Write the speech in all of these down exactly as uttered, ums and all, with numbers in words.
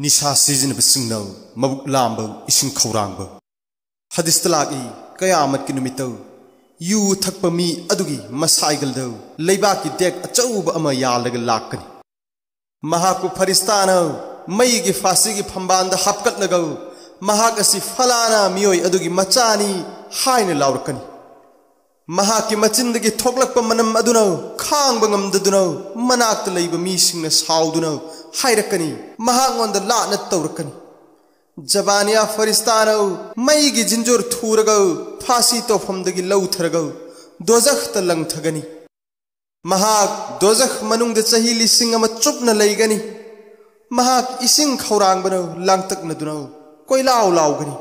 ꯅꯤꯁꯥ ꯁꯤꯖꯤꯟꯅꯕꯁꯤꯡꯅ ꯃꯕꯨꯛ ꯂꯥꯝꯕ ꯏꯁꯤꯡ ꯈꯧꯔꯥꯡꯕ꯫ ꯍꯗꯤꯁꯇ ꯂꯥꯛꯏ, ꯀꯌꯥꯃꯠꯀꯤ ꯅꯨꯃꯤꯠꯇ ꯌꯨ ꯊꯛꯄ ꯃꯤ ꯑꯗꯨꯒꯤ ꯃꯁꯥꯏꯒꯜꯗ ꯂꯩꯕꯥꯛꯀꯤ ꯗꯦꯛ ꯑꯆꯧꯕ ꯑꯃ ꯌꯥꯜꯂꯒ ꯂꯥꯛꯀꯅꯤ꯫ ꯃꯍꯥꯛꯄꯨ ꯐꯔꯤꯁꯇꯥꯅ ꯃꯩꯒꯤ ꯐꯥꯁꯤꯒꯤ ꯐꯝꯕꯥꯜꯗ ꯍꯥꯞꯀꯠꯂꯒ, "ꯃꯍꯥꯛ ꯑꯁꯤ ꯐꯂꯥꯅ ꯃꯤꯑꯣꯏ ꯑꯗꯨꯒꯤ ꯃꯆꯥꯅꯤ" ꯍꯥꯏꯅ ꯂꯥꯎꯔꯛꯀꯅꯤ꯫ ꯃꯍꯥꯛꯀꯤ ꯃꯆꯤꯟꯗꯒꯤ ꯊꯣꯛꯂꯛꯄ ꯃꯅꯝ ꯑꯗꯨꯅ ꯈꯥꯡꯕ ꯉꯝꯗꯗꯨꯅ ꯃꯅꯥꯛꯇ ꯂꯩꯕ ꯃꯤꯁꯤꯡꯅ ꯁꯥꯎꯗꯨꯅ ꯍꯥꯏꯔꯛꯀꯅꯤ, ꯃꯍꯥꯛꯉꯣꯟꯗ ꯂꯥꯠꯅ ꯇꯧꯔꯛꯀꯅꯤ꯫ ꯖꯕꯥꯅꯤꯌꯥ ꯐꯔꯤꯁꯇꯥꯅ ꯃꯩꯒꯤ ꯖꯤꯟꯖꯨꯔ ꯊꯨꯔꯒ ꯐꯥꯁꯤ ꯇꯧꯐꯝꯗꯒꯤ ꯂꯧꯊꯔꯒ ꯗꯣꯖꯈꯇ ꯂꯪꯊꯒꯅꯤ꯫ ꯃꯍꯥꯛ ꯗꯣꯖꯈ ꯃꯅꯨꯡꯗ ꯆꯍꯤ ꯂꯤꯁꯤꯡ ꯑꯃ ꯆꯨꯞꯅ ꯂꯩꯒꯅꯤ꯫ ꯃꯍꯥꯛ ꯏꯁꯤꯡ ꯈꯧꯔꯥꯡꯕꯅ ꯂꯥꯡꯇꯛꯅꯗꯨꯅ ꯀꯣꯏꯂꯥꯎ ꯂꯥꯎꯒꯅꯤ꯫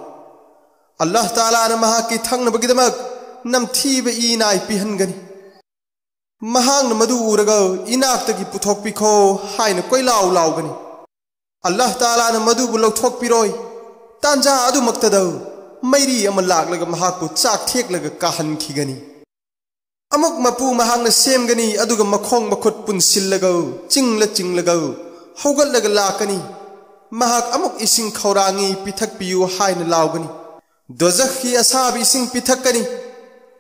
ꯑꯜꯂꯥꯍ ꯇꯥꯂꯥꯅ ꯃꯍꯥꯛꯀꯤ ꯊꯛꯅꯕꯒꯤꯗꯃꯛ ꯅꯝꯊꯤꯕ ꯏ ꯅꯥꯏ ꯄꯤꯍꯟꯒꯅꯤ꯫ ꯃꯍꯥꯛꯅ ꯃꯗꯨ ꯎꯔꯒ, "ꯏꯅꯥꯛꯇꯒꯤ ꯄꯨꯊꯣꯛꯄꯤꯈꯣ" ꯍꯥꯏꯅ ꯀꯣꯏꯂꯥꯎ ꯂꯥꯎꯒꯅꯤ꯫ ꯑꯜꯂꯥꯍ ꯇꯥꯂꯥꯅ ꯃꯗꯨꯕꯨ ꯂꯧꯊꯣꯛꯄꯤꯔꯣꯏ꯫ ꯇꯥꯟꯖꯥ ꯑꯗꯨꯃꯛꯇꯗ ꯃꯩꯔꯤ ꯑꯃ ꯂꯥꯛꯂꯒ ꯃꯍꯥꯛꯄꯨ ꯆꯥꯛ ꯊꯦꯛꯂꯒ ꯀꯥꯍꯟꯈꯤꯒꯅꯤ꯫ ꯑꯃꯨꯛ ꯃꯄꯨ ꯃꯍꯥꯛꯅ ꯁꯦꯝꯒꯅꯤ, ꯑꯗꯨꯒ ꯃꯈꯣꯡ ꯃꯈꯨꯠ ꯄꯨꯟꯁꯤꯜꯂꯒ, ꯆꯤꯡꯂ ꯆꯤꯡꯂꯒ ꯍꯧꯒꯠꯂꯒ ꯂꯥꯛꯀꯅꯤ꯫ ꯃꯍꯥꯛ ꯑꯃꯨꯛ ꯏꯁꯤꯡ ꯈꯧꯔꯥꯡꯉꯤ, ꯄꯤꯊꯛꯄꯤꯌꯨ ꯍꯥꯏꯅ ꯂꯥꯎꯒꯅꯤ꯫ ꯗꯣꯖꯈꯀꯤ ꯑꯁꯥꯕ ꯏꯁꯤꯡ ꯄꯤꯊꯛꯀꯅꯤ꯫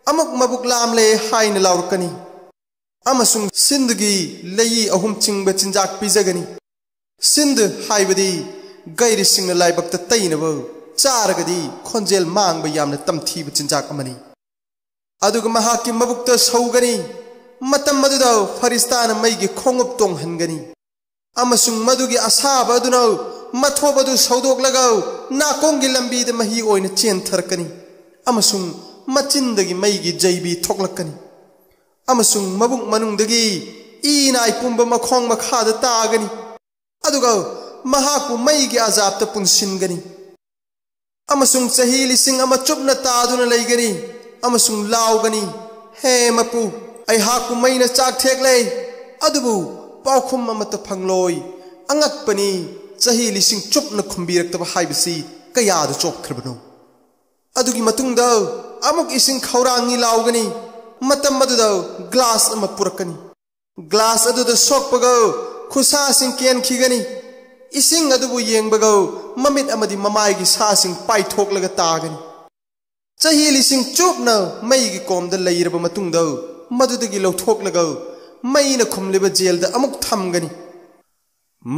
ꯑꯃꯨꯛ ꯃꯕꯨꯛ ꯂꯥꯝꯂꯦ ꯍꯥꯏꯅ ꯂꯥꯎꯔꯛꯀꯅꯤ꯫ ꯑꯃꯁꯨꯡ ꯁꯤꯟꯗꯒꯤ ꯂꯩꯏ ꯑꯍꯨꯝ ꯆꯤꯡꯕ ꯆꯤꯟꯖꯥꯛ ꯄꯤꯖꯒꯅꯤ꯫ ꯁꯤꯟꯗ ꯍꯥꯏꯕꯗꯤ ꯒꯩꯔꯤꯁꯤꯡꯅ ꯂꯥꯏꯕꯛꯇ ꯇꯩꯅꯕ, ꯆꯥꯔꯒꯗꯤ ꯈꯣꯟꯖꯦꯜ ꯃꯥꯡꯕ ꯌꯥꯝꯅ ꯇꯝꯊꯤꯕ ꯆꯤꯟꯖꯥꯛ ꯑꯃꯅꯤ꯫ ꯑꯗꯨꯒ ꯃꯍꯥꯛꯀꯤ ꯃꯕꯨꯛꯇ ꯁꯧꯒꯅꯤ꯫ ꯃꯇꯝ ꯑꯗꯨꯗ ꯐꯔꯤꯁꯇꯥꯅ ꯃꯩꯒꯤ ꯈꯣꯡꯎꯞ ꯇꯣꯡꯍꯟꯒꯅꯤ, ꯑꯃꯁꯨꯡ ꯃꯗꯨꯒꯤ ꯑꯁꯥꯕ ꯑꯗꯨꯅ ꯃꯊꯣꯞ ꯑꯗꯨ ꯁꯧꯗꯣꯛꯂꯒ ꯅꯥꯀꯣꯡꯒꯤ ꯂꯝꯕꯤꯗ ꯃꯍꯤ ꯑꯣꯏꯅ ꯆꯦꯟꯊꯔꯛꯀꯅꯤ, ꯑꯃꯁꯨꯡ ꯃꯆꯤꯟꯗꯒꯤ ꯃꯩꯒꯤ ꯖꯩꯕꯤ ꯊꯣꯛꯂꯛꯀꯅꯤ, ꯑꯃꯁꯨꯡ ꯃꯕꯨꯛ ꯃꯅꯨꯡꯗꯒꯤ ꯏ ꯅꯥꯏ ꯄꯨꯝꯕ ꯃꯈꯣꯡ ꯃꯈꯥꯗ ꯇꯥꯒꯅꯤ꯫ ꯑꯗꯨꯒ ꯃꯍꯥꯛꯄꯨ ꯃꯩꯒꯤ ꯑꯖꯥꯕꯇ ꯄꯨꯟꯁꯤꯟꯒꯅꯤ꯫ ꯑꯃꯁꯨꯡ ꯆꯍꯤ ꯂꯤꯁꯤꯡ ꯑꯃ ꯆꯨꯞꯅ ꯇꯥꯗꯨꯅ ꯂꯩꯒꯅꯤ, ꯑꯃꯁꯨꯡ ꯂꯥꯎꯒꯅꯤ, "ꯍꯦ ꯃꯄꯨ, ꯑꯩꯍꯥꯛꯄꯨ ꯃꯩꯅ ꯆꯥꯛ ꯊꯦꯛꯂꯦ, ꯑꯗꯨꯕꯨ ꯄꯥꯎꯈꯨꯝ ꯑꯃꯠꯇ ꯐꯪꯂꯣꯏ꯫ ꯑꯉꯛꯄꯅꯤ, ꯆꯍꯤ ꯂꯤꯁꯤꯡ ꯆꯨꯞꯅ ꯈꯨꯝꯕꯤꯔꯛꯇꯕ ꯍꯥꯏꯕꯁꯤ ꯀꯌꯥꯗ ꯆꯣꯞꯈ꯭ꯔꯕꯅꯣ?" ꯑꯗꯨꯒꯤ ꯃꯇꯨꯡꯗ ꯑꯃꯨꯛ ꯏꯁꯤꯡ ꯈꯧꯔꯥꯡꯉꯤ ꯂꯥꯎꯒꯅꯤ꯫ ꯃꯇꯝ ꯑꯗꯨꯗ ꯒ꯭ꯂꯥꯁ ꯑꯃ ꯄꯨꯔꯛꯀꯅꯤ꯫ ꯒ꯭ꯂꯥꯁ ꯑꯗꯨꯗ ꯁꯣꯛꯄꯒ ꯈꯨꯠꯁꯥꯁꯤꯡ ꯀꯦꯟꯈꯤꯒꯅꯤ꯫ ꯏꯁꯤꯡ ꯑꯗꯨꯕꯨ ꯌꯦꯡꯕꯒꯧ ꯃꯃꯤꯠ ꯑꯃꯗꯤ ꯃꯃꯥꯏꯒꯤ ꯁꯥꯁꯤꯡ ꯄꯥꯏꯊꯣꯛꯂꯒ ꯇꯥꯒꯅꯤ꯫ ꯆꯍꯤ ꯂꯤꯁꯤꯡ ꯆꯨꯞꯅ ꯃꯩꯒꯤ ꯀꯣꯝꯗ ꯂꯩꯔꯕ ꯃꯇꯨꯡꯗ ꯃꯗꯨꯗꯒꯤ ꯂꯧꯊꯣꯛꯂꯒ ꯃꯩꯅ ꯈꯨꯝꯂꯤꯕ ꯖꯦꯜꯗ ꯑꯃꯨꯛ ꯊꯝꯒꯅꯤ꯫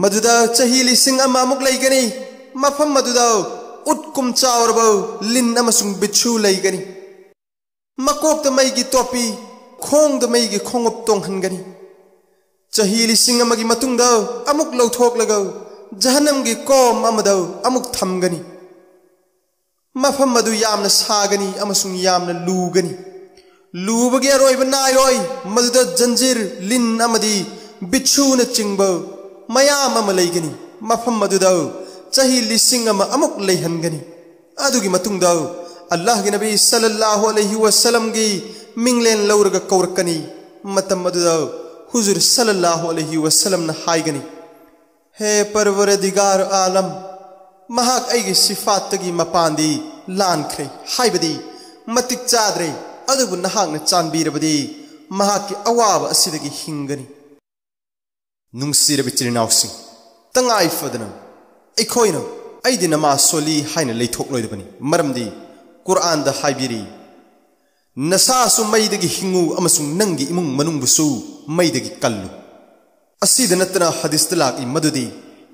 ꯃꯗꯨꯗ ꯆꯍꯤ ꯂꯤꯁꯤꯡ ꯑꯃ ꯑꯃꯨꯛ ꯂꯩꯒꯅꯤ꯫ ꯃꯐꯝ ꯑꯗꯨꯗ ꯎꯠ ꯀꯨꯝ ꯆꯥꯎꯔꯕ ꯂꯤꯟ ꯑꯃꯁꯨꯡ ꯕꯤꯠꯁꯨ ꯂꯩꯒꯅꯤ꯫ ꯃꯀꯣꯛꯇ ꯃꯩꯒꯤ ꯇꯣꯄꯤ, ꯈꯣꯡꯗ ꯃꯩꯒꯤ ꯈꯣꯡꯎꯞ ꯇꯣꯡꯍꯟꯒꯅꯤ꯫ ꯆꯍꯤ ꯂꯤꯁꯤꯡ ꯑꯃꯒꯤ ꯃꯇꯨꯡꯗ ꯑꯃꯨꯛ ꯂꯧꯊꯣꯛꯂꯒ ꯖꯍꯟꯅꯝꯒꯤ ꯀꯣꯝ ꯑꯃꯗ ꯑꯃꯨꯛ ꯊꯝꯒꯅꯤ꯫ ꯃꯐꯝ ꯑꯗꯨ ꯌꯥꯝꯅ ꯁꯥꯒꯅꯤ ꯑꯃꯁꯨꯡ ꯌꯥꯝꯅ ꯂꯨꯒꯅꯤ꯫ ꯂꯨꯕꯒꯤ ꯑꯔꯣꯏꯕ ꯅꯥꯏꯔꯣꯏ꯫ ꯃꯗꯨꯗ ꯖꯟꯖꯤꯔ, ꯂꯤꯟ ꯑꯃꯗꯤ ꯕꯤꯠꯁꯨꯅꯆꯤꯡꯕ ꯃꯌꯥꯝ ꯑꯃ ꯂꯩꯒꯅꯤ꯫ ꯃꯐꯝ ꯑꯗꯨꯗ ꯆꯍꯤ ꯂꯤꯁꯤꯡ ꯑꯃ ꯑꯃꯨꯛ ꯂꯩꯍꯟꯒꯅꯤ꯫ ꯑꯗꯨꯒꯤ ꯃꯇꯨꯡꯗ ꯑꯜꯂꯥꯍꯒꯤ ꯅꯕꯤ ꯁꯜꯂꯜꯂꯥꯍꯨ ꯑꯂꯩꯍꯤ ꯋꯁꯜꯂꯝꯒꯤ ꯃꯤꯡꯂꯦꯟ ꯂꯧꯔꯒ ꯀꯧꯔꯛꯀꯅꯤ꯫ ꯃꯇꯝ ꯑꯗꯨꯗ ꯍꯨꯖꯨꯔ ꯁꯜꯂꯜꯂꯥꯍꯨ ꯑꯂꯩꯍꯤ ꯋꯁꯜꯂꯝꯅ ꯍꯥꯏꯒꯅꯤ, "ꯍꯦ ꯄꯔꯋꯔꯗꯤꯒꯥꯔ ꯑꯥꯂꯝ, ꯃꯍꯥꯛ ꯑꯩꯒꯤ ꯁꯤꯐꯥꯠꯇꯒꯤ ꯃꯄꯥꯟꯗꯤ ꯂꯥꯟꯈ꯭ꯔꯦ, ꯍꯥꯏꯕꯗꯤ ꯃꯇꯤꯛ ꯆꯥꯗ꯭ꯔꯦ, ꯑꯗꯨꯕꯨ ꯅꯍꯥꯛꯅ ꯆꯥꯟꯕꯤꯔꯕꯗꯤ ꯃꯍꯥꯛꯀꯤ ꯑꯋꯥꯕ ꯑꯁꯤꯗꯒꯤ ꯍꯤꯡꯒꯅꯤ"꯫ ꯅꯨꯡꯁꯤꯔꯕ ꯏꯆꯤꯜ ꯏꯅꯥꯎꯁꯤꯡ, ꯇꯉꯥꯏ ꯐꯗꯅ ꯑꯩꯈꯣꯏꯅ "ꯑꯩꯗꯤ ꯅꯃꯥꯖ ꯁꯣꯜꯂꯤ" ꯍꯥꯏꯅ ꯂꯩꯊꯣꯛꯂꯣꯏꯗꯕꯅꯤ꯫ ꯃꯔꯝꯗꯤ ꯀꯨꯔꯑꯥꯟꯗ ꯍꯥꯏꯕꯤꯔꯤ, "ꯅꯁꯥꯁꯨ ꯃꯩꯗꯒꯤ ꯍꯤꯡꯉꯨ ꯑꯃꯁꯨꯡ ꯅꯪꯒꯤ ꯏꯃꯨꯡ ꯃꯅꯨꯡꯕꯨꯁꯨ ꯃꯩꯗꯒꯤ ꯀꯜꯂꯨ"꯫ ꯑꯁꯤꯗ ꯅꯠꯇꯅ ꯍꯗꯤꯁꯇ ꯂꯥꯛꯏ ꯃꯗꯨꯗꯤ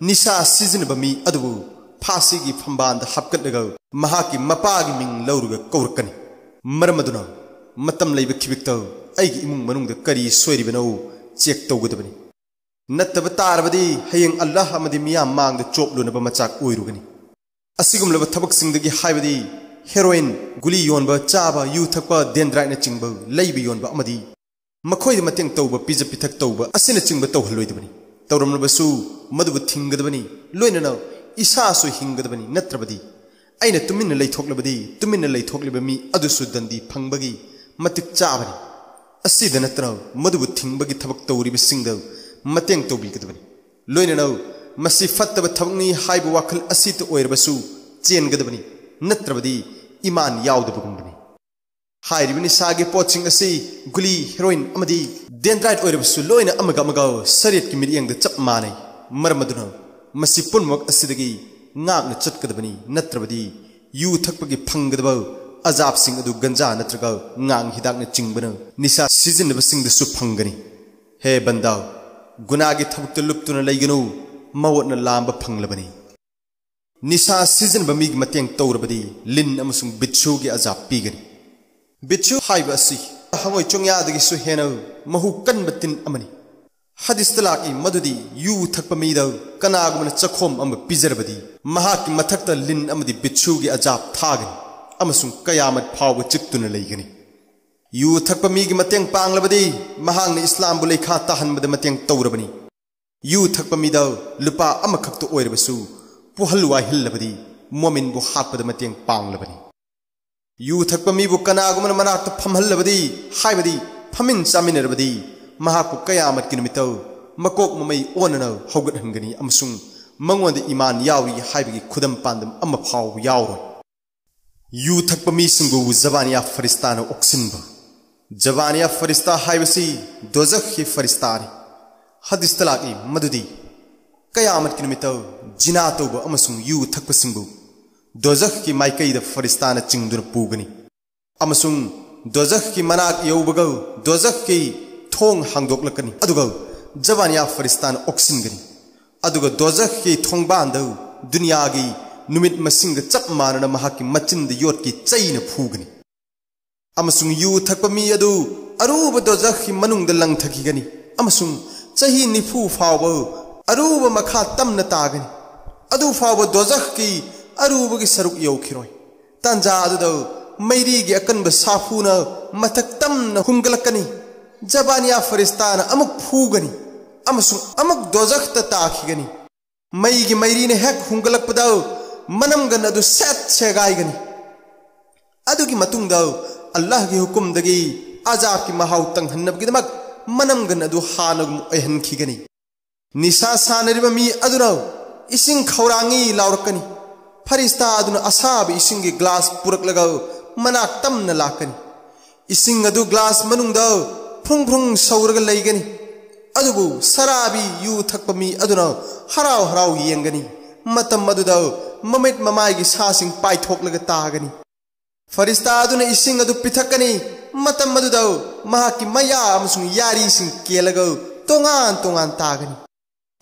ꯅꯤꯁꯥ ꯁꯤꯖꯤꯟꯅꯕ ꯃꯤ ꯑꯗꯨꯕꯨ ꯐꯥꯁꯤꯒꯤ ꯐꯝꯕꯥꯜꯗ ꯍꯥꯞꯀꯠꯂꯒ ꯃꯍꯥꯛꯀꯤ ꯃꯄꯥꯒꯤ ꯃꯤꯡ ꯂꯧꯔꯒ ꯀꯧꯔꯛꯀꯅꯤ꯫ ꯃꯔꯝ ꯑꯗꯨꯅ ꯃꯇꯝ ꯂꯩꯕ ꯈꯤꯕꯤꯛꯇ ꯑꯩꯒꯤ ꯏꯃꯨꯡ ꯃꯅꯨꯡꯗ ꯀꯔꯤ ꯁꯣꯏꯔꯤꯕꯅꯣ ꯆꯦꯛ ꯇꯧꯒꯗꯕꯅꯤ꯫ ꯅꯠꯇꯕ ꯇꯥꯔꯕꯗꯤ ꯍꯌꯦꯡ ꯑꯜꯂꯥꯍ ꯑꯃꯗꯤ ꯃꯤꯌꯥꯝ ꯃꯥꯡꯗ ꯆꯣꯞꯂꯨꯅꯕ ꯃꯆꯥꯛ ꯑꯣꯏꯔꯨꯒꯅꯤ꯫ ꯑꯁꯤꯒꯨꯝꯂꯕ ꯊꯕꯛꯁꯤꯡꯗꯒꯤ ꯍꯥꯏꯕꯗꯤ ꯍꯦꯔꯣꯏꯟ, ꯒꯨꯂꯤ ꯌꯣꯟꯕ, ꯆꯥꯕ, ꯌꯨ ꯊꯛꯄ, ꯗꯦꯟꯗ꯭ꯔꯥꯏꯠꯅꯆꯤꯡꯕ ꯂꯩꯕ ꯌꯣꯟꯕ ꯑꯃꯗꯤ ꯃꯈꯣꯏꯗ ꯃꯇꯦꯡ ꯇꯧꯕ, ꯄꯤꯖ ꯄꯤꯊꯛ ꯇꯧꯕ ꯑꯁꯤꯅꯆꯤꯡꯕ ꯇꯧꯍꯜꯂꯣꯏꯗꯕꯅꯤ꯫ ꯇꯧꯔꯝꯂꯕꯁꯨ ꯃꯗꯨꯕꯨ ꯊꯤꯡꯒꯗꯕꯅꯤ, ꯂꯣꯏꯅꯅ ꯏꯁꯥꯁꯨ ꯍꯤꯡꯒꯗꯕꯅꯤ꯫ ꯅꯠꯇ꯭ꯔꯕꯗꯤ ꯑꯩꯅ ꯇꯨꯃꯤꯟꯅ ꯂꯩꯊꯣꯛꯂꯕꯗꯤ ꯇꯨꯃꯤꯟꯅ ꯂꯩꯊꯣꯛꯂꯤꯕ ꯃꯤ ꯑꯗꯨꯁꯨ ꯗꯟꯗꯤ ꯐꯪꯕꯒꯤ ꯃꯇꯤꯛ ꯆꯥꯕꯅꯤ꯫ ꯑꯁꯤꯗ ꯅꯠꯇꯅ ꯃꯗꯨꯕꯨ ꯊꯤꯡꯕꯒꯤ ꯊꯕꯛ ꯇꯧꯔꯤꯕꯁꯤꯡꯗ ꯃꯇꯦꯡ ꯇꯧꯕꯤꯒꯗꯕꯅꯤ꯫ ꯂꯣꯏꯅꯅ ꯃꯁꯤ ꯐꯠꯇꯕ ꯊꯕꯛꯅꯤ ꯍꯥꯏꯕ ꯋꯥꯈꯜ ꯑꯁꯤꯇ ꯑꯣꯏꯔꯕꯁꯨ ꯆꯦꯟꯒꯗꯕꯅꯤ, ꯅꯠꯇ꯭ꯔꯕꯗꯤ ꯏꯃꯥꯟ ꯌꯥꯎꯗꯕꯒꯨꯝꯕꯅꯤ꯫ ꯍꯥꯏꯔꯤꯕ ꯅꯤꯁꯥꯒꯤ ꯄꯣꯠꯁꯤꯡ ꯑꯁꯤ ꯒꯨꯂꯤ, ꯍꯦꯔꯣꯏꯟ ꯑꯃꯗꯤ ꯗꯦꯟꯗ꯭ꯔꯥꯏꯠ ꯑꯣꯏꯔꯕꯁꯨ ꯂꯣꯏꯅ ꯑꯃꯒ ꯑꯃꯒ ꯁꯔꯤꯌꯠꯀꯤ ꯃꯤꯠꯌꯦꯡꯗ ꯆꯞ ꯃꯥꯟꯅꯩ꯫ ꯃꯔꯝ ꯑꯗꯨꯅ ꯃꯁꯤ ꯄꯨꯝꯅꯃꯛ ꯑꯁꯤꯗꯒꯤ ꯉꯥꯛꯅ ꯆꯠꯀꯗꯕꯅꯤ, ꯅꯠꯇ꯭ꯔꯕꯗꯤ ꯌꯨ ꯊꯛꯄꯒꯤ ꯐꯪꯒꯗꯕ ꯑꯖꯥꯕꯁꯤꯡ ꯑꯗꯨ ꯒꯟꯖꯥ ꯅꯠꯇ꯭ꯔꯒ ꯉꯥꯡ ꯍꯤꯗꯥꯛꯅꯆꯤꯡꯕꯅ ꯅꯤꯁꯥ ꯁꯤꯖꯤꯟꯅꯕꯁꯤꯡꯗꯁꯨ ꯐꯪꯒꯅꯤ꯫ ꯍꯦ ꯕꯟꯗꯥ, ꯒꯨꯅꯥꯒꯤ ꯊꯕꯛꯇ ꯂꯨꯞꯇꯨꯅ ꯂꯩꯒꯅꯨ, ꯃꯋꯠꯅ ꯂꯥꯝꯕ ꯐꯪꯂꯕꯅꯤ꯫ ꯅꯤꯁꯥ ꯁꯤꯖꯤꯟꯅꯕ ꯃꯤꯒꯤ ꯃꯇꯦꯡ ꯇꯧꯔꯕꯗꯤ ꯂꯤꯟ ꯑꯃꯁꯨꯡ ꯕꯤꯠꯁꯨꯒꯤ ꯑꯖꯥꯕ ꯄꯤꯒꯅꯤ꯫ ꯕꯤꯠꯁꯨ ꯍꯥꯏꯕ ꯑꯁꯤ ꯍꯪꯉꯣꯏ ꯆꯣꯡꯌꯥꯗꯒꯤꯁꯨ ꯍꯦꯟꯅ ꯃꯍꯨ ꯀꯟꯕ ꯇꯤꯟ ꯑꯃꯅꯤ꯫ ꯍꯗꯤꯁꯇ ꯂꯥꯛꯏ ꯃꯗꯨꯗꯤ ꯌꯨ ꯊꯛꯄ ꯃꯤꯗ ꯀꯅꯥꯒꯨꯝꯕꯅ ꯆꯈꯣꯝ ꯑꯃ ꯄꯤꯖꯔꯕꯗꯤ ꯃꯍꯥꯛꯀꯤ ꯃꯊꯛꯇ ꯂꯤꯟ ꯑꯃꯗꯤ ꯕꯤꯠꯁꯨꯒꯤ ꯑꯖꯥꯕ ꯊꯥꯒꯅꯤ ꯑꯃꯁꯨꯡ ꯀꯌꯥꯃꯠ ꯐꯥꯎꯕ ꯆꯤꯛꯇꯨꯅ ꯂꯩꯒꯅꯤ꯫ ꯌꯨ ꯊꯛꯄ ꯃꯤꯒꯤ ꯃꯇꯦꯡ ꯄꯥꯡꯂꯕꯗꯤ ꯃꯍꯥꯛꯅ ꯏꯁꯂꯥꯝꯕꯨ ꯂꯩꯈꯥ ꯇꯥꯍꯟꯕꯗ ꯃꯇꯦꯡ ꯇꯧꯔꯕꯅꯤ꯫ ꯌꯨ ꯊꯛꯄ ꯃꯤꯗ ꯂꯨꯄꯥ ꯑꯃꯈꯛꯇ ꯑꯣꯏꯔꯕꯁꯨ ꯄꯨꯍꯜ ꯋꯥꯏꯍꯜꯂꯕꯗꯤ ꯃꯣꯃꯤꯟꯕꯨ ꯍꯥꯠꯄꯗ ꯃꯇꯦꯡ ꯄꯥꯡꯂꯕꯅꯤ꯫ ꯌꯨ ꯊꯛꯄ ꯃꯤꯕꯨ ꯀꯅꯥꯒꯨꯝꯕꯅ ꯃꯅꯥꯛꯇ ꯐꯝꯍꯜꯂꯕꯗꯤ, ꯍꯥꯏꯕꯗꯤ ꯐꯝꯃꯤꯟ ꯆꯥꯃꯤꯟꯅꯔꯕꯗꯤ, ꯃꯍꯥꯛꯄꯨ ꯀꯌꯥꯃꯠꯀꯤ ꯅꯨꯃꯤꯠꯇ ꯃꯀꯣꯛ ꯃꯃꯩ ꯑꯣꯟꯅꯅ ꯍꯧꯒꯠꯍꯟꯒꯅꯤ ꯑꯃꯁꯨꯡ ꯃꯉꯣꯟꯗ ꯏꯃꯥꯟ ꯌꯥꯎꯔꯤ ꯍꯥꯏꯕꯒꯤ ꯈꯨꯗꯝ ꯄꯥꯟꯗꯝ ꯑꯃ ꯐꯥꯎꯕ ꯌꯥꯎꯔꯣꯏ꯫ ꯌꯨ ꯊꯛꯄ ꯃꯤꯁꯤꯡꯕꯨ ꯖꯕꯥꯅꯤꯌꯥ ꯐꯔꯤꯁꯇꯥꯅ ꯑꯣꯛꯁꯤꯟꯕ꯫ ꯖꯕꯥꯅꯤꯌꯥ ꯐꯔꯤꯁꯇꯥ ꯍꯥꯏꯕꯁꯤ ꯗꯣꯖꯈꯀꯤ ꯐꯔꯤꯁꯇꯥꯅꯤ꯫ ꯍꯗꯤꯁꯇ ꯂꯥꯛꯏ ꯃꯗꯨꯗꯤ ꯀꯌꯥꯃꯠꯀꯤ ꯅꯨꯃꯤꯠꯇ ꯖꯤꯅꯥ ꯇꯧꯕ ꯑꯃꯁꯨꯡ ꯌꯨ ꯊꯛꯄꯁꯤꯡꯕꯨ ꯗꯣꯖꯈꯀꯤ ꯃꯥꯏꯀꯩꯗ ꯐꯔꯤꯁꯇꯥꯅ ꯆꯤꯡꯗꯨꯅ ꯄꯨꯒꯅꯤ ꯑꯃꯁꯨꯡ ꯗꯣꯖꯈꯀꯤ ꯃꯅꯥꯛ ꯌꯧꯕꯒ ꯗꯣꯖꯈꯀꯤ ꯊꯣꯡ ꯍꯥꯡꯗꯣꯛꯂꯛꯀꯅꯤ, ꯑꯗꯨꯒ ꯖꯕꯥꯅꯤꯌꯥ ꯐꯔꯤꯁꯇꯥꯅ ꯑꯣꯛꯁꯤꯟꯒꯅꯤ꯫ ꯑꯗꯨꯒ ꯗꯣꯖꯈꯀꯤ ꯊꯣꯡꯕꯥꯟꯗ ꯗꯨꯅꯤꯌꯥꯒꯤ ꯅꯨꯃꯤꯠ ꯃꯁꯤꯡꯒ ꯆꯞ ꯃꯥꯟꯅꯅ ꯃꯍꯥꯛꯀꯤ ꯃꯆꯤꯟꯗ ꯌꯣꯠꯀꯤ ꯆꯩꯅ ꯐꯨꯒꯅꯤ꯫ ꯑꯃꯁꯨꯡ ꯌꯨ ꯊꯛꯄ ꯃꯤ ꯑꯗꯨ ꯑꯔꯨꯕ ꯗꯣꯖꯈꯀꯤ ꯃꯅꯨꯡꯗ ꯂꯪꯊꯈꯤꯒꯅꯤ ꯑꯃꯁꯨꯡ ꯆꯍꯤ ꯅꯤꯐꯨ ꯐꯥꯎꯕ ꯑꯔꯨꯕ ꯃꯈꯥ ꯇꯝꯅ ꯇꯥꯒꯅꯤ꯫ ꯑꯗꯨ ꯐꯥꯎꯕ ꯗꯣꯖꯈꯀꯤ ꯑꯔꯨꯕꯒꯤ ꯁꯔꯨꯛ ꯌꯧꯈꯤꯔꯣꯏ꯫ ꯇꯥꯟꯖꯥ ꯑꯗꯨꯗ ꯃꯩꯔꯤꯒꯤ ꯑꯀꯟꯕ ꯁꯥꯐꯨꯅ ꯃꯊꯛ ꯇꯝꯅ ꯍꯨꯝꯒꯠꯂꯛꯀꯅꯤ꯫ ꯖꯕꯥꯅꯤꯌꯥ ꯐꯔꯤꯁꯇꯥꯅ ꯑꯃꯨꯛ ꯐꯨꯒꯅꯤ ꯑꯃꯁꯨꯡ ꯑꯃꯨꯛ ꯗꯣꯖꯈꯇ ꯇꯥꯈꯤꯒꯅꯤ꯫ ꯃꯩꯒꯤ ꯃꯩꯔꯤꯅ ꯍꯦꯛ ꯍꯨꯝꯒꯠꯂꯛꯄꯗ ꯃꯅꯝꯒꯟ ꯑꯗꯨ ꯁꯦꯠ ꯁꯦꯒꯥꯏꯒꯅꯤ꯫ ꯑꯗꯨꯒꯤ ꯃꯇꯨꯡꯗ ꯑꯜꯂꯥꯍꯒꯤ ꯍꯨꯀꯨꯝꯗꯒꯤ ꯑꯖꯥꯕꯀꯤ ꯃꯍꯥꯎ ꯇꯪꯍꯟꯅꯕꯒꯤꯗꯃꯛ ꯃꯅꯝꯒꯟ ꯑꯗꯨ ꯍꯥꯟꯅꯒꯨꯝ ꯑꯣꯏꯍꯟꯈꯤꯒꯅꯤ꯫ ꯅꯤꯁꯥ ꯁꯥꯟꯅꯔꯤꯕ ꯃꯤ ꯑꯗꯨꯅ ꯏꯁꯤꯡ ꯈꯧꯔꯥꯡꯉꯤ ꯂꯥꯎꯔꯛꯀꯅꯤ꯫ ꯐꯔꯤꯁꯇꯥ ꯑꯗꯨꯅ ꯑꯁꯥꯕ ꯏꯁꯤꯡꯒꯤ ꯒ꯭ꯂꯥꯁ ꯄꯨꯔꯛꯂꯒ ꯃꯅꯥꯛ ꯇꯝꯅ ꯂꯥꯛꯀꯅꯤ꯫ ꯏꯁꯤꯡ ꯑꯗꯨ ꯒ꯭ꯂꯥꯁ ꯃꯅꯨꯡꯗ ꯐ꯭ꯔꯨꯡ ꯐ꯭ꯔꯨꯡ ꯁꯧꯔꯒ ꯂꯩꯒꯅꯤ꯫ ꯑꯗꯨꯕꯨ ꯁꯔꯥꯕꯤ, ꯌꯨ ꯊꯛꯄ ꯃꯤ ꯑꯗꯨꯅ ꯍꯔꯥꯎ ꯍꯔꯥꯎ ꯌꯦꯡꯒꯅꯤ꯫ ꯃꯇꯝ ꯑꯗꯨꯗ ꯃꯃꯤꯠ ꯃꯃꯥꯏꯒꯤ ꯁꯥꯁꯤꯡ ꯄꯥꯏꯊꯣꯛꯂꯒ ꯇꯥꯒꯅꯤ꯫ ꯐꯔꯤꯁꯇꯥ ꯑꯗꯨꯅ ꯏꯁꯤꯡ ꯑꯗꯨ ꯄꯤꯊꯛꯀꯅꯤ꯫ ꯃꯇꯝ ꯑꯗꯨꯗ ꯃꯍꯥꯛꯀꯤ ꯃꯌꯥ ꯑꯃꯁꯨꯡ ꯌꯥꯔꯤꯁꯤꯡ ꯀꯦꯜꯂꯒ ꯇꯣꯉꯥꯟ ꯇꯣꯉꯥꯟ ꯇꯥꯒꯅꯤ꯫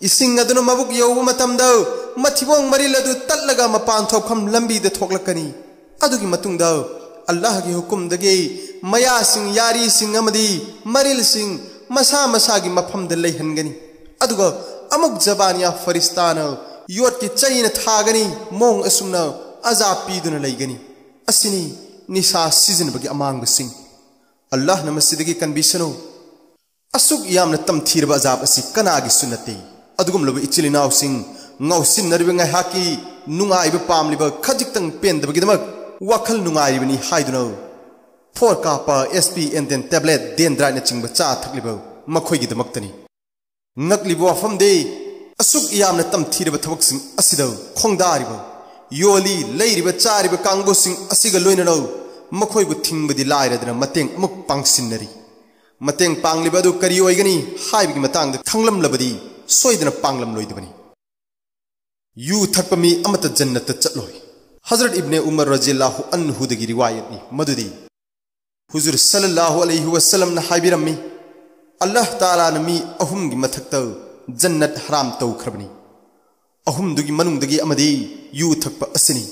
ꯏꯁꯤꯡ ꯑꯗꯨꯅ ꯃꯕꯨꯛ ꯌꯧꯕ ꯃꯇꯝꯗ ꯃꯊꯤꯕꯣꯡ ꯃꯔꯤꯜ ꯑꯗꯨ ꯇꯠꯂꯒ ꯃꯄꯥꯟ ꯊꯣꯛꯐꯝ ꯂꯝꯕꯤꯗ ꯊꯣꯛꯂꯛꯀꯅꯤ꯫ ꯑꯗꯨꯒꯤ ꯃꯇꯨꯡꯗ ꯑꯜꯂꯥꯍꯒꯤ ꯍꯨꯀꯨꯝꯗꯒꯤ ꯃꯌꯥꯁꯤꯡ, ꯌꯥꯔꯤꯁꯤꯡ ꯑꯃꯗꯤ ꯃꯔꯤꯜꯁꯤꯡ ꯃꯁꯥ ꯃꯁꯥꯒꯤ ꯃꯐꯝꯗ ꯂꯩꯍꯟꯒꯅꯤ꯫ ꯑꯗꯨꯒ ꯑꯃꯨꯛ ꯖꯕꯥꯅꯤꯌꯥ ꯐꯔꯤꯁꯇꯥꯅ ꯌꯣꯠꯀꯤ ꯆꯩꯅ ꯊꯥꯒꯅꯤ꯫ ꯃꯑꯣꯡ ꯑꯁꯨꯝꯅ ꯑꯖꯥꯕ ꯄꯤꯗꯨꯅ ꯂꯩꯒꯅꯤ꯫ ꯑꯁꯤꯅꯤ ꯅꯤꯁꯥ ꯁꯤꯖꯤꯟꯅꯕꯒꯤ ꯑꯃꯥꯡꯕꯁꯤꯡ꯫ ꯑꯜꯂꯥꯍꯅ ꯃꯁꯤꯗꯒꯤ ꯀꯟꯕꯤꯁꯅꯨ꯫ ꯑꯁꯨꯛ ꯌꯥꯝꯅ ꯇꯝꯊꯤꯔꯕ ꯑꯖꯥꯕ ꯑꯁꯤ ꯀꯅꯥꯒꯤꯁꯨ ꯅꯠꯇꯦ꯫ ꯑꯗꯨꯒꯨꯝꯂꯕ ꯏꯆꯤꯜ ꯏꯅꯥꯎꯁꯤꯡ, ꯉꯥꯎꯁꯤꯟꯅꯔꯤꯕ ꯉꯥꯏꯍꯥꯛꯀꯤ ꯅꯨꯡꯉꯥꯏꯕ ꯄꯥꯝꯂꯤꯕ, ꯈꯖꯤꯛꯇꯪ ꯄꯦꯟꯗꯕꯒꯤꯗꯃꯛ ꯋꯥꯈꯜ ꯅꯨꯡꯉꯥꯏꯔꯤꯕꯅꯤ ꯍꯥꯏꯗꯨꯅ ꯐꯣꯔ ꯀꯥꯞꯄ, S P N ten tablet, ꯗꯦꯟꯗ꯭ꯔꯥꯏꯠꯅꯆꯤꯡꯕ ꯆꯥ ꯊꯛꯂꯤꯕ ꯃꯈꯣꯏꯒꯤꯗꯃꯛꯇꯅꯤ꯫ ꯉꯛꯂꯤꯕ ꯋꯥꯐꯝꯗꯤ, ꯑꯁꯨꯛ ꯌꯥꯝꯅ ꯇꯝꯊꯤꯔꯕ ꯊꯕꯛꯁꯤꯡ ꯑꯁꯤꯗ ꯈꯣꯡꯗꯥꯔꯤꯕ, ꯌꯣꯜꯂꯤ, ꯂꯩꯔꯤꯕ, ꯆꯥꯔꯤꯕ ꯀꯥꯡꯕꯨꯁꯤꯡ ꯑꯁꯤꯒ ꯂꯣꯏꯅꯅ ꯃꯈꯣꯏꯕꯨ ꯊꯤꯡꯕꯗꯤ ꯂꯥꯏꯔꯗꯅ ꯃꯇꯦꯡ ꯑꯃꯨꯛ ꯄꯥꯡꯁꯤꯟꯅꯔꯤ꯫ ꯃꯇꯦꯡ ꯄꯥꯡꯂꯤꯕ ꯑꯗꯨ ꯀꯔꯤ ꯑꯣꯏꯒꯅꯤ ꯍꯥꯏꯕꯒꯤ ꯃꯇꯥꯡꯗ ꯈꯪꯂꯝꯂꯕꯗꯤ ꯁꯣꯏꯗꯅ ꯄꯥꯡꯂꯝꯂꯣꯏꯗꯕꯅꯤ꯫ ꯌꯨ ꯊꯛꯄ ꯃꯤ ꯑꯃꯠꯇ ꯖꯟꯅꯠꯇ ꯆꯠꯂꯣꯏ꯫ ꯍꯖꯔꯠ ꯏꯕꯅꯦ ꯎꯃꯔ ꯔꯖꯤꯌꯜꯂꯥꯍꯨ ꯑꯟꯍꯨꯗꯒꯤ ꯔꯤꯋꯥꯌꯠꯅꯤ ꯃꯗꯨꯗꯤ, ꯍꯨꯖꯨꯔ ꯁꯜꯂꯜꯂꯥꯍꯨ ꯑꯂꯩꯍꯤ ꯋꯁꯜꯂꯝꯅ ꯍꯥꯏꯕꯤꯔꯝꯃꯤ, "ꯑꯜꯂꯥꯍ ꯇꯥꯂꯥꯅ ꯃꯤ ꯑꯍꯨꯝꯒꯤ ꯃꯊꯛꯇ ꯖꯟꯅꯠ ꯍꯔꯥꯝ ꯇꯧꯈ꯭ꯔꯕꯅꯤ꯫ ꯑꯍꯨꯝꯗꯨꯒꯤ ꯃꯅꯨꯡꯗꯒꯤ ꯑꯃꯗꯤ ꯌꯨ ꯊꯛꯄ ꯑꯁꯤꯅꯤ"꯫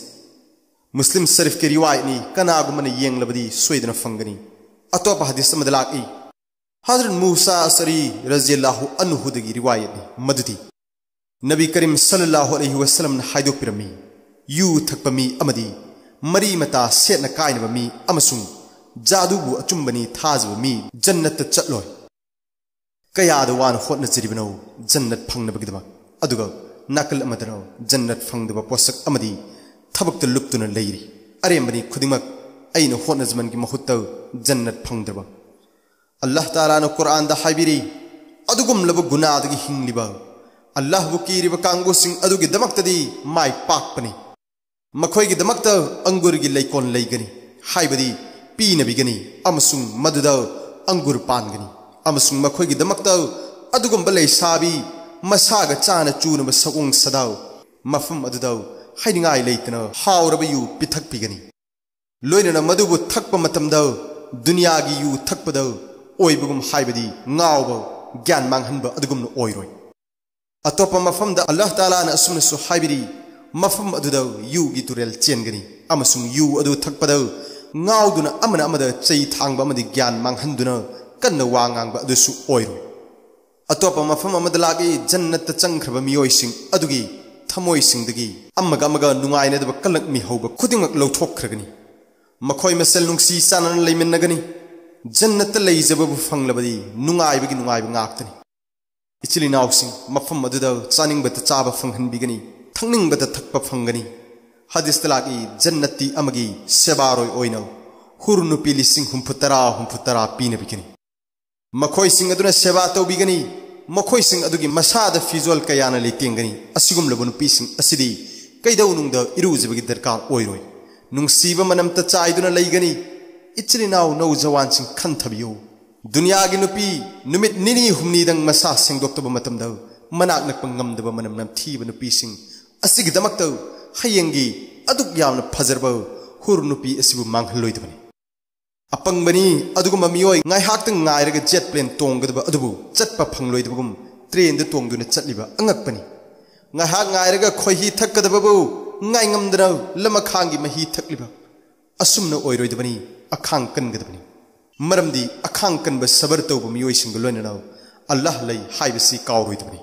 ꯃꯨꯁꯂꯤꯝ ꯁꯔꯤꯐꯀꯤ ꯔꯤꯋꯥꯌꯠꯅꯤ, ꯀꯅꯥꯒꯨꯝꯕꯅ ꯌꯦꯡꯂꯕꯗꯤ ꯁꯣꯏꯗꯅ ꯐꯪꯒꯅꯤ꯫ ꯑꯇꯣꯞꯄ ꯍꯗꯤꯁ ꯑꯃꯗ ꯂꯥꯛꯏ, ꯍꯖꯔꯠ ꯃꯨꯁꯥ ꯑꯁꯔꯤ ꯔꯖꯤꯌꯜꯂꯥꯍꯨ ꯑꯟꯍꯨꯗꯒꯤ ꯔꯤꯋꯥꯌꯠꯅꯤ ꯃꯗꯨꯗꯤ, ꯅꯕꯤ ꯀꯔꯤꯝ ꯁꯜꯂꯜꯂꯥꯍꯨ ꯑꯂꯩꯍꯤ ꯋꯁꯜꯂꯝꯅ ꯍꯥꯏꯗꯣꯛꯄꯤꯔꯝꯃꯤ, "ꯌꯨ ꯊꯛꯄ ꯃꯤ ꯑꯃꯗꯤ ꯃꯔꯤ ꯃꯇꯥ ꯁꯦꯠꯅ ꯀꯥꯏꯅꯕ ꯃꯤ ꯑꯃꯁꯨꯡ ꯖꯥꯗꯨꯕꯨ ꯑꯆꯨꯝꯕꯅꯤ ꯊꯥꯖꯕ ꯃꯤ ꯖꯟꯅꯠꯇ ꯆꯠꯂꯣꯏ"꯫ ꯀꯌꯥꯗ ꯋꯥꯅ ꯍꯣꯠꯅꯖꯔꯤꯕꯅꯣ ꯖꯟꯅꯠ ꯐꯪꯅꯕꯒꯤꯗꯃꯛ, ꯑꯗꯨꯒ ꯅꯥꯀꯜ ꯑꯃꯗꯅ ꯖꯟꯅꯠ ꯐꯪꯗꯕ ꯄꯣꯠꯁꯛ ꯑꯃꯗꯤ ꯊꯕꯛꯇ ꯂꯨꯞꯇꯨꯅ ꯂꯩꯔꯤ꯫ ꯑꯔꯦꯝꯕꯅꯤ ꯈꯨꯗꯤꯡꯃꯛ ꯑꯩꯅ ꯍꯣꯠꯅꯖꯃꯟꯒꯤ ꯃꯍꯨꯠꯇ ꯖꯟꯅꯠ ꯐꯪꯗ꯭ꯔꯕ꯫ ꯑꯜꯂꯥꯍ ꯇꯥꯂꯥꯅ ꯀꯨꯔꯥꯟꯗ ꯍꯥꯏꯕꯤꯔꯤ, ꯑꯗꯨꯒꯨꯝꯂꯕ ꯒꯨꯅꯥꯗꯒꯤ ꯍꯤꯡꯂꯤꯕ, ꯑꯜꯂꯥꯍꯕꯨ ꯀꯤꯔꯤꯕ ꯀꯥꯡꯕꯨꯁꯤꯡ ꯑꯗꯨꯒꯤꯗꯃꯛꯇꯗꯤ ꯃꯥꯏ ꯄꯥꯛꯄꯅꯤ꯫ ꯃꯈꯣꯏꯒꯤꯗꯃꯛꯇ ꯑꯪꯒꯨꯔꯒꯤ ꯂꯩꯀꯣꯜ ꯂꯩꯒꯅꯤ, ꯍꯥꯏꯕꯗꯤ ꯄꯤꯅꯕꯤꯒꯅꯤ, ꯑꯃꯁꯨꯡ ꯃꯗꯨꯗ ꯑꯪꯒꯨꯔ ꯄꯥꯟꯒꯅꯤ, ꯑꯃꯁꯨꯡ ꯃꯈꯣꯏꯒꯤꯗꯃꯛꯇ ꯑꯗꯨꯒꯨꯝꯕ ꯂꯩꯁꯥꯕꯤ ꯃꯁꯥꯒ ꯆꯥꯅ ꯆꯨꯅꯕ ꯁꯑꯣꯡ ꯁꯥꯗꯥꯎ ꯃꯐꯝ ꯑꯗꯨꯗ ꯍꯥꯏꯅꯤꯡꯉꯥꯏ ꯂꯩꯇꯅ ꯍꯥꯎꯔꯕ ꯌꯨ ꯄꯤꯊꯛꯄꯤꯒꯅꯤ꯫ ꯂꯣꯏꯅꯅ ꯃꯗꯨꯕꯨ ꯊꯛꯄ ꯃꯇꯝꯗ ꯗꯨꯅꯤꯌꯥꯒꯤ ꯌꯨ ꯊꯛꯄꯗ ꯑꯣꯏꯕꯒꯨꯝ, ꯍꯥꯏꯕꯗꯤ ꯉꯥꯎꯕ, ꯒ꯭ꯌꯥꯟ ꯃꯥꯡꯍꯟꯕ ꯑꯗꯨꯒꯨꯝꯅ ꯑꯣꯏꯔꯣꯏ꯫ ꯑꯇꯣꯞꯄ ꯃꯐꯝꯗ ꯑꯜꯂꯥꯍ ꯇꯥꯂꯥꯅ ꯑꯁꯨꯝꯅꯁꯨ ꯍꯥꯏꯕꯤꯔꯤ, "ꯃꯐꯝ ꯑꯗꯨꯗ ꯌꯨꯒꯤ ꯇꯨꯔꯦꯜ ꯆꯦꯟꯒꯅꯤ, ꯑꯃꯁꯨꯡ ꯌꯨ ꯑꯗꯨ ꯊꯛꯄꯗ ꯉꯥꯎꯗꯨꯅ ꯑꯃꯅ ꯑꯃꯗ ꯆꯩ ꯊꯥꯡꯕ ꯑꯃꯗꯤ ꯒ꯭ꯌꯥꯟ ꯃꯥꯡꯍꯟꯗꯨꯅ ꯀꯟꯅ ꯋꯥ ꯉꯥꯡꯕ ꯑꯗꯨꯁꯨ ꯑꯣꯏꯔꯣꯏ"꯫ ꯑꯇꯣꯞꯄ ꯃꯐꯝ ꯑꯃꯗ ꯂꯥꯛꯏ, ꯖꯟꯅꯠꯇ ꯆꯪꯈ꯭ꯔꯕ ꯃꯤꯑꯣꯏꯁꯤꯡ ꯑꯗꯨꯒꯤ ꯊꯃꯣꯏꯁꯤꯡꯗꯒꯤ ꯑꯃꯒ ꯑꯃꯒ ꯅꯨꯡꯉꯥꯏꯅꯗꯕ ꯀꯜꯂꯛ ꯃꯤꯍꯧꯕ ꯈꯨꯗꯤꯡꯃꯛ ꯂꯧꯊꯣꯛꯈ꯭ꯔꯒꯅꯤ꯫ ꯃꯈꯣꯏ ꯃꯁꯦꯜ ꯅꯨꯡꯁꯤ ꯆꯥꯟꯅꯅ ꯂꯩꯃꯤꯟꯅꯒꯅꯤ꯫ ꯖꯟꯅꯠꯇ ꯂꯩꯖꯕꯕꯨ ꯐꯪꯂꯕꯗꯤ ꯅꯨꯡꯉꯥꯏꯕꯒꯤ ꯅꯨꯡꯉꯥꯏꯕ ꯉꯥꯛꯇꯅꯤ꯫ ꯏꯆꯤꯜ ꯏꯅꯥꯎꯁꯤꯡ, ꯃꯐꯝ ꯑꯗꯨꯗ ꯆꯥꯅꯤꯡꯕꯇ ꯆꯥꯕ ꯐꯪꯍꯟꯕꯤꯒꯅꯤ, ꯊꯛꯅꯤꯡꯕꯇ ꯊꯛꯄ ꯐꯪꯒꯅꯤ꯫ ꯍꯗꯤꯁꯇ ꯂꯥꯛꯏ, ꯖꯟꯅꯠꯇꯤ ꯑꯃꯒꯤ ꯁꯦꯕꯥꯔꯣꯏ ꯑꯣꯏꯅ ꯍꯨꯔ ꯅꯨꯄꯤ ꯂꯤꯁꯤꯡ ꯍꯨꯝꯐꯨ ꯇꯔꯥ, ꯍꯨꯝꯐꯨ ꯇꯔꯥ ꯄꯤꯅꯕꯤꯒꯅꯤ꯫ ꯃꯈꯣꯏꯁꯤꯡ ꯑꯗꯨꯅ ꯁꯦꯕꯥ ꯇꯧꯕꯤꯒꯅꯤ꯫ ꯃꯈꯣꯏꯁꯤꯡ ꯑꯗꯨꯒꯤ ꯃꯁꯥꯗ ꯐꯤꯖꯣꯜ ꯀꯌꯥꯅ ꯂꯩꯇꯦꯡꯒꯅꯤ꯫ ꯑꯁꯤꯒꯨꯝꯂꯕ ꯅꯨꯄꯤꯁꯤꯡ ꯑꯁꯤꯗꯤ ꯀꯩꯗꯧꯅꯨꯡꯗ ꯏꯔꯨꯖꯕꯒꯤ ꯗꯔꯀꯥꯔ ꯑꯣꯏꯔꯣꯏ꯫ ꯅꯨꯡꯁꯤꯕ ꯃꯅꯝꯇ ꯆꯥꯏꯗꯨꯅ ꯂꯩꯒꯅꯤ꯫ ꯏꯆꯤꯜ ꯏꯅꯥꯎ ꯅꯧꯖꯋꯥꯟꯁꯤꯡ, ꯈꯟꯊꯕꯤꯌꯨ꯫ ꯗꯨꯅꯤꯌꯥꯒꯤ ꯅꯨꯄꯤ ꯅꯨꯃꯤꯠ ꯅꯤꯅꯤ ꯍꯨꯝꯅꯤꯗꯪ ꯃꯁꯥ ꯁꯦꯡꯗꯣꯛꯇꯕ ꯃꯇꯝꯗ ꯃꯅꯥꯛ ꯅꯛꯄ ꯉꯝꯗꯕ ꯃꯅꯝ ꯅꯝꯊꯤꯕ ꯅꯨꯄꯤꯁꯤꯡ ꯑꯁꯤꯒꯤꯗꯃꯛꯇ ꯍꯌꯦꯡꯒꯤ ꯑꯗꯨꯛ ꯌꯥꯝꯅ ꯐꯖꯔꯕ ꯍꯨꯔ ꯅꯨꯄꯤ ꯑꯁꯤꯕꯨ ꯃꯥꯡꯍꯜꯂꯣꯏꯗꯕꯅꯤ꯫ ꯑꯄꯪꯕꯅꯤ ꯑꯗꯨꯒꯨꯝꯕ ꯃꯤꯑꯣꯏ, ꯉꯥꯏꯍꯥꯛꯇꯪ ꯉꯥꯏꯔꯒ ꯖꯦꯠ ꯄ꯭ꯂꯦꯟ ꯇꯣꯡꯒꯗꯕ ꯑꯗꯨꯕꯨ ꯆꯠꯄ ꯐꯪꯂꯣꯏꯗꯕꯒꯨꯝ ꯇ꯭ꯔꯦꯟꯗ ꯇꯣꯡꯗꯨꯅ ꯆꯠꯂꯤꯕ ꯑꯉꯛꯄꯅꯤ꯫ ꯉꯥꯏꯍꯥꯛ ꯉꯥꯏꯔꯒ ꯈꯣꯏꯍꯤ ꯊꯛꯀꯗꯕꯕꯨ ꯉꯥꯏꯉꯝꯗꯅ ꯂꯃꯈꯥꯡꯒꯤ ꯃꯍꯤ ꯊꯛꯂꯤꯕ꯫ ꯑꯁꯨꯝꯅ ꯑꯣꯏꯔꯣꯏꯗꯕꯅꯤ ꯑꯈꯥꯡ ꯀꯟꯒꯗꯕꯅꯤ꯫ ꯃꯔꯝꯗꯤ ꯑꯈꯥꯡ ꯀꯟꯕ ꯁꯕꯔ ꯇꯧꯕ ꯃꯤꯑꯣꯏꯁꯤꯡꯒ ꯂꯣꯏꯅꯅ ꯑꯜꯂꯥꯍ ꯂꯩ ꯍꯥꯏꯕꯁꯤ ꯀꯥꯎꯔꯣꯏꯗꯕꯅꯤ꯫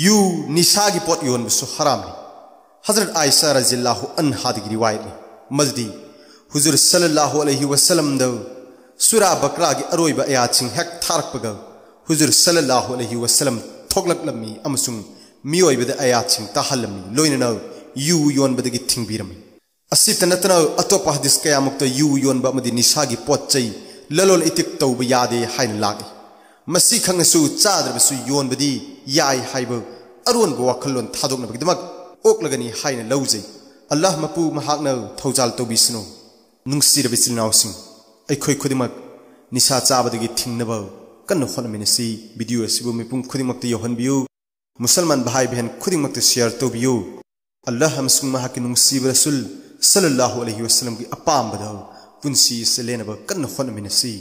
ꯌꯨ, ꯅꯤꯁꯥꯒꯤ ꯄꯣꯠ ꯌꯣꯟꯕꯁꯨ ꯍꯔꯥꯝꯅꯤ꯫ ꯍꯖꯔꯠ ꯑꯥꯏꯁꯥ ꯔꯖꯤꯌꯜꯂꯥꯍꯨ ꯑꯟꯍꯥꯗꯒꯤ ꯔꯤꯋꯥꯌꯠꯅꯤ꯫ ꯃꯗꯨꯗꯤ ꯍꯨꯖꯨꯔ ꯁꯜꯂꯜꯂꯥꯍꯨ ꯑꯂꯩꯍꯤ ꯋꯁꯜꯂꯝꯗ ꯁꯨꯔꯥ ꯕꯀꯔꯥꯒꯤ ꯑꯔꯣꯏꯕ ꯑꯌꯥꯠꯁꯤꯡ ꯍꯦꯛ ꯊꯥꯔꯛꯄꯒ, ꯍꯨꯖꯨꯔ ꯁꯜꯂꯜꯂꯥꯍꯨ ꯑꯂꯩꯍꯤ ꯋꯁꯜꯂꯝ ꯊꯣꯛꯂꯛꯂꯝꯃꯤ ꯑꯃꯁꯨꯡ ꯃꯤꯑꯣꯏꯕꯗ ꯑꯌꯥꯠꯁꯤꯡ ꯇꯥꯍꯜꯂꯝꯃꯤ, ꯂꯣꯏꯅꯅ ꯌꯨ ꯌꯣꯟꯕꯗꯒꯤ ꯊꯤꯡꯕꯤꯔꯝꯃꯤ꯫ ꯑꯁꯤꯇ ꯅꯠꯇꯅ ꯑꯇꯣꯞꯄ ꯍꯗꯤꯁ ꯀꯌꯥꯃꯨꯛꯇ ꯌꯨ ꯌꯣꯟꯕ ꯑꯃꯗꯤ ꯅꯤꯁꯥꯒꯤ ꯄꯣꯠ ꯆꯩ ꯂꯂꯣꯟ ꯏꯇꯤꯛ ꯇꯧꯕ ꯌꯥꯗꯦ ꯍꯥꯏꯅ ꯂꯥꯛꯏ꯫ ꯃꯁꯤ ꯈꯪꯅꯁꯨ ꯆꯥꯗ꯭ꯔꯕꯁꯨ ꯌꯣꯟꯕꯗꯤ ꯌꯥꯏ ꯍꯥꯏꯕ ꯑꯔꯣꯟꯕ ꯋꯥꯈꯜꯂꯣꯟ ꯊꯥꯗꯣꯛꯅꯕꯒꯤꯗꯃꯛ ꯑꯣꯛꯂꯒꯅꯤ ꯍꯥꯏꯅ ꯂꯧꯖꯩ꯫ ꯑꯜꯂꯥꯍ ꯃꯄꯨ ꯃꯍꯥꯛꯅ ꯊꯧꯖꯥꯜ ꯇꯧꯕꯤꯁꯅꯨ꯫ ꯅꯨꯡꯁꯤꯔꯕ ꯏꯆꯤꯜ ꯏꯅꯥꯎꯁꯤꯡ, ꯑꯩꯈꯣꯏ ꯈꯨꯗꯤꯡꯃꯛ ꯅꯤꯁꯥ ꯆꯥꯕꯗꯒꯤ ꯊꯤꯡꯅꯕ ꯀꯟꯅ ꯍꯣꯠꯅꯃꯤꯟꯅꯁꯤ꯫ ꯚꯤꯗꯤꯑꯣ ꯑꯁꯤꯕꯨ ꯃꯤꯄꯨꯝ ꯈꯨꯗꯤꯡꯃꯛꯇ ꯌꯧꯍꯟꯕꯤꯌꯨ꯫ ꯃꯨꯁꯜꯃꯥꯟ ꯚꯥꯏ ꯕꯍꯟ ꯈꯨꯗꯤꯡꯃꯛꯇ ꯁꯤꯌꯥꯔ ꯇꯧꯕꯤꯌꯨ꯫ ꯑꯜꯂꯥꯍ ꯑꯃꯁꯨꯡ ꯃꯍꯥꯛꯀꯤ ꯅꯨꯡꯁꯤꯕ ꯔꯁꯨꯜ ꯁꯜꯂꯜꯂꯥꯍꯨ ꯑꯂꯩꯍꯤ ꯋꯁꯜꯂꯝꯒꯤ ꯑꯄꯥꯝꯕꯗ ꯄꯨꯟꯁꯤ ꯑꯁꯤ ꯂꯦꯟꯅꯕ ꯀꯟꯅ ꯍꯣꯠꯅꯃꯤꯟꯅꯁꯤ꯫